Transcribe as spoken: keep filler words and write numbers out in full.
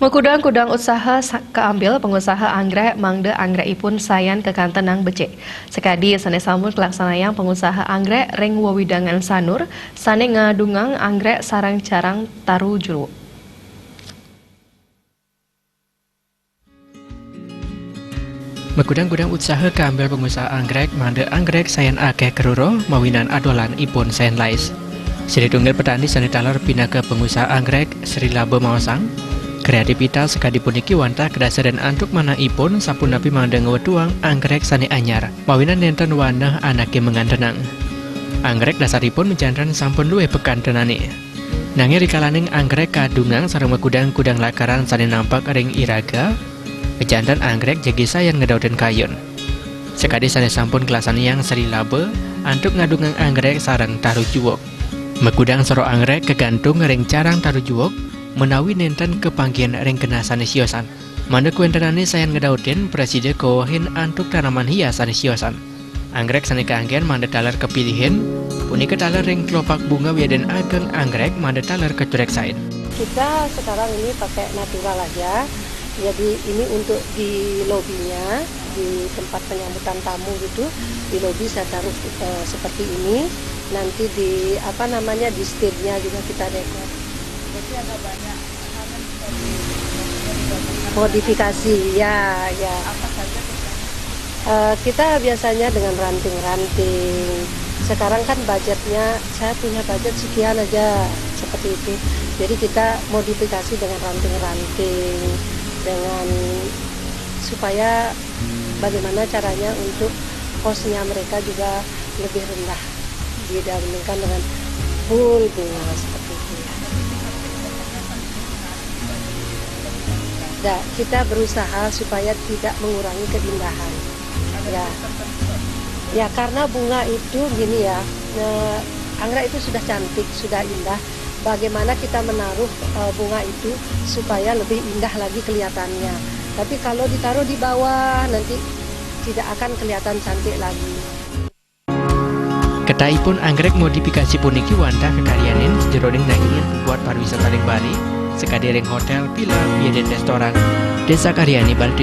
Makudang-kudang usaha sa-, kaambil pangusaha anggrek mangda anggrek ipun sayan kakantenang becik. Sakadi sane sampun kalaksanayang pangusaha anggrek ring wewidangan Sanur, sane ngadungang anggrek sareng carang taru juwuk. Makudang-kudang usaha kaambil pangusaha anggrek mangda anggrek sayan akeh karuru mawinan adolan ipun sayan lais. Sri tunggal petani sane taler pinaka pangusaha anggrek, Sri Laba maosang, kreativitas sakadi puniki wantah kadasaran antuk manah ipun sapunapi mangda ngwetuang anggrek sane anyar mawinan nenten wanah anake mangantenang. Anggrek dasaripun janten sampun luwih pakantenane. Nanging rikalaning anggrek kadungang sareng makudang-kudang lakaran sane nampek ring iraga, janten anggrek jagi sayan ngedautin kayun. Sakadi sane sampun kalaksanayang Sri Laba antuk ngadungang anggrek sareng taru juwuk. Makudang soroh anggrek kagantung ring carang taru juwuk menawi nenten kapanggihin ring genah sane siosan. Mangda kawentenane sayan ngedautin prasida kawehin antuk tanaman hias sane siosan. Anggrek sane kaanggen mangda taler kapilihin, punika taler ring kelopak bunga wiadin ageng anggrek mangda taler katureksain. Kita sekarang ini pakai natural aja. Jadi ini untuk di lobinya, di tempat penyambutan tamu gitu, di lobi saya taruh, eh, seperti ini. Nanti di, apa namanya, di stage-nya juga kita dekor. Berarti agak banyak hal yang bisa di-, modifikasi, ya, ya. Apa saja tuh, Kak? Eh, kita biasanya dengan ranting-ranting. Sekarang kan budgetnya, saya punya budget sekian aja, seperti itu. Jadi kita modifikasi dengan ranting-ranting, dengan, supaya bagaimana caranya untuk cost-nya mereka juga lebih rendah dibandingkan dengan full bunga seperti itu, ya. Nah, kita berusaha supaya tidak mengurangi keindahan. Ya. Ya, karena bunga itu gini ya, eh, anggrek itu sudah cantik, sudah indah. Bagaimana kita menaruh, eh, bunga itu supaya lebih indah lagi kelihatannya. Tapi kalau ditaruh di bawah, nanti tidak akan kelihatan cantik lagi. Ketahipun anggrek modifikasi puniki wantah kakaryanin sajeroning nanggihin pabuat pariwisata ring Bali, sakadi ring hotel, villa, wiadin restoran. Desa Karyani, Bali.